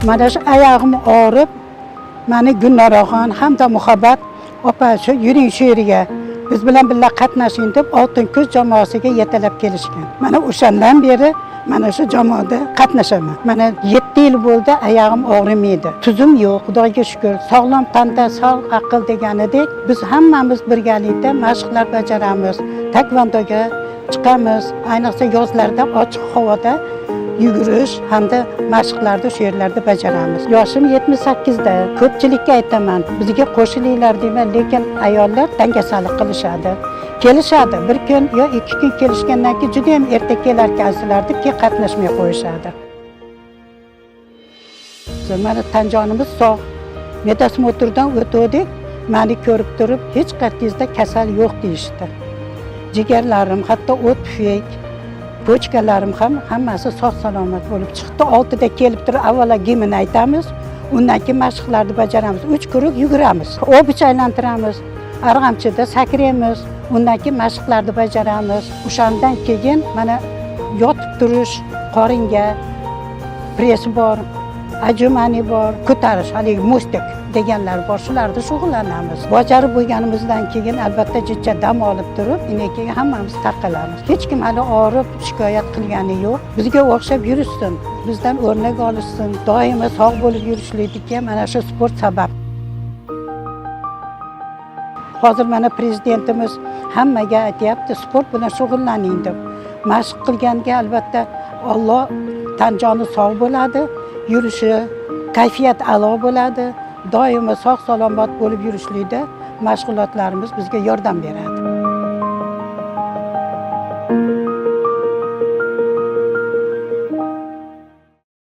Mana shu oyog'im og'rib, mani Gulnoraxon hamda Muhabbat opa, shu yuring shu yerga, biz bilan birga qatnashing deb Oltin Kuz jamoasiga yetalab kelishgan. Mana o'shandan beri mana shu jamoada qatnashaman. Mana 7 yil bo'ldi, oyog'im og'rimaydi. Tuzum yo'q, Xudoga shukur. Sog'lom tanda sog' aql deganidek, biz hammamiz birgalikda mashqlar bajaramiz. Taekvondoga chiqamiz. Ayniqsa yozlarda ochiq havoda yugurish hamda mashqlarni shu yerlarda bajaramiz. Yoshim 78 da. Ko'pchilikka aytaman, bizga qo'shilinglar deyman, lekin ayollar dangasalik qilishadi. Kelishadi, bir kun yo 2 kun kelishgandan keyin juda ham erta kelarkansizlar deb keyin qatnashmay qo'yishadi. Mana tanjonimiz sog'. Медосмотр dan o'tuvdik, mani ko'rib turib, hech qayertingizda kasal yo'q deyishdi. Jigarlarim, hatto o't pufak, почка larim ham hammasi sog' salomat bo'lib chiqdi. 6da kelib turib, avvalo gimn aytamiz, undan keyin mashqlarni bajaramiz. 3 круг yuguramiz, обруч aylantiramiz, arg'amchida sakraymiz, undan keyin mashqlarni bajaramiz. O'shandan keyin mana yotib turish, qoringa press bor, отжимание bor, ko'tarish, haligi мостик deganlar bor, shularda shug'ullanamiz. Bajarib bo'lganimizdan keyin albatta jicha dam olib turib, keyin hammamiz tarqalamiz. Hech kim hali og'rib shikoyat qilgani yo'q. Bizga o'xshab yurishsin, bizdan o'rnak olishsin, doimo sog' bo'lib yurishligiga mana shu sport sabab. Hozir mana prezidentimiz hammaga aytyapti, sport bilan shug'ullaning deb. Mashq qilganga albatta Alloh tan joni sog' bo'ladi, yurishi kayfiyat a'lo bo'ladi. Doimo sog' salomat bo'lib yurishlikda mashg'ulotlarimiz bizga yordam beradi.